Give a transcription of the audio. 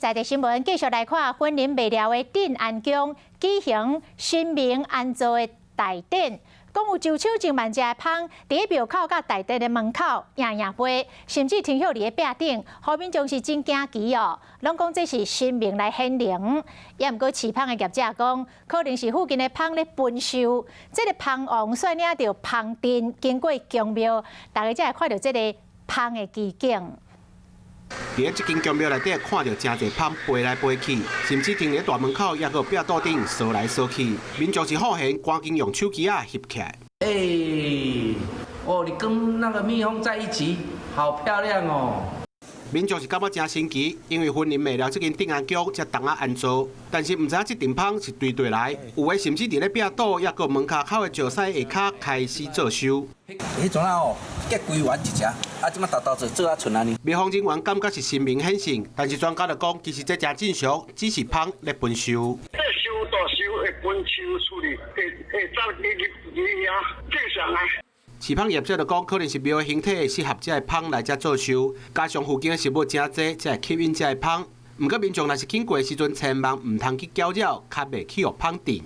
在地新聞繼續來看，雲林麥寮的鎮安宮舉行神明安座的大典，講有招手上萬隻的蜂佇廟口佮大殿的門口營營飛，甚至停歇佇咧壁頂，予民眾是真驚奇哦。攏講這是神明來顯靈，也毋過飼蜂的業者講，可能是附近的蜂咧分壽，這个蜂王率領著蜂陣經過宮廟，大家才會看著這个蜂的奇景。佇咧這間宮廟內底，看著誠濟蜂飛來飛去，甚至停佇大門口，抑閣壁桌頂踅來踅去。民眾是好閒，趕緊用手機仔翕起來。欸，哦，你跟那個蜜蜂在一起，好漂亮哦！民眾是感覺誠神奇，因為雲林麥寮這間鎮安宮才冬仔安座，但是毋知影這陣蜂是對佗來，有的甚至佇咧壁桌，抑閣門跤口的石獅下跤開始做壽。彼陣仔哦，結規圓一隻，啊，這馬沓沓做做啊賰按呢。廟方人員感覺是神明顯聖，但是專家就講，其實這誠正常，只是蜂咧分壽。這收大收會分壽出去，會會走入入遐正常啊。飼蜂業者就講，可能是廟的形體適合這个蜂來遮做壽，加上附近的植物誠濟，才會吸引這个蜂。毋過民眾若是經過的時陣，千萬毋通去攪擾，較袂去予蜂蜇。